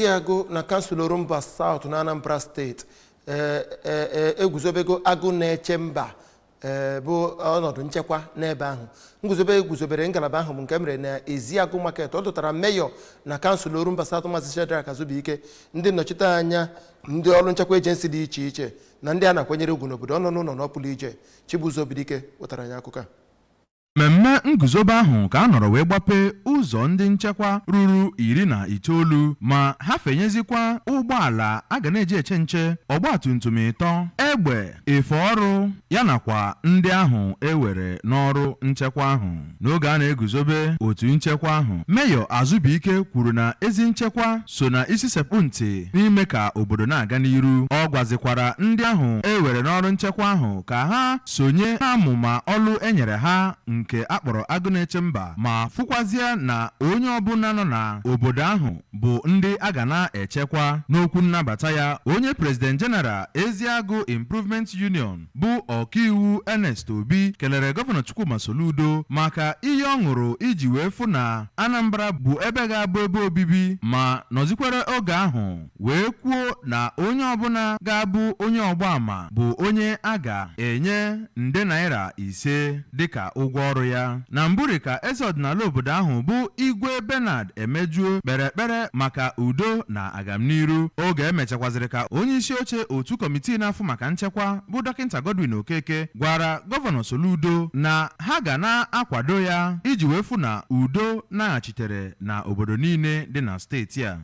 Eziagụ na kansụl Orumba South na Anambra Steeti eguzobego Agụ Na-eche Mba, bụ ọnọdụ nchekwa n'ebe ahụ. Nguzobe eguzobere ngalaba ahụ bụ nke mere na Eziagụ Market. Ọ dọtara meyọ na kansụl Orumba South, Maazị Shedrack Azubike, ndị nnọchiteanya ndị ọrụ nchekwa, agency dị iche iche na ndị a na-akwanyere ugwu n'obodo. Ọ nọ n'ụlọ na ọ pụrụ iche. Chibuzo Obidike wetara anyị akụkọ a. Mmemme nguzobe ahụ ka a nọrọ wee gbape ụzọ ndị nchekwa ruru 19, ma ha fenyezikwa ụgbọala a ga na-eji eche nche, ọgbatumtum ịtọ, egbe, efe ọrụ ya nakwa ndị ahụ e were n'ọrụ nchekwa ahụ. N'oge a na-eguzobe otu nchekwa ahụ, Meyọ Azubike kwuru na ezi nchekwa so na isi sekpụ ntị n'ime ka obodo na-aga n'iru. Ọ gwazikwara ndị ahụ e were n'ọrụ nchekwa ahụ ka ha sonye n'amụma ọlụ e nyere ha nke akpọrọ Agụ Na-eche Mba, ma fụkwazie na onye ọbụla nọ na obodo ahụ bụ ndị a ga na-echekwa. N'okwu nnabata ya, onye President General Eziagụ Improvement Union bụ Ọkaiwu Ernest Obi kelere Gọvanọ Chukwuma Soludo maka iyi ọ ṅụrụ iji wee fụ na Anambra bụ ebe ga-abụ ebe obibi, ma nọzikwere oge ahụ wee kwuo na onye ọbụla ga-abụ onye ọgba ama bụ onye a ga-enye nde naira 5 dịka ụgwọ ọrụ ya. Na mburi ka eze ọdịnala obodo ahụ bụ Igwe Bernard Emejuo kpere ekpere maka udo na agamniru. Oge emechakwazịrị ka onye isi oche otu kọmitii na-afụ maka nchekwa bụ Dọkịnta Godwin Okeke gwara Gọvanọ Soludo na ha ga na-akwado ya iji wee fụ na udo naghachitere na obodo niile dị na steeti a.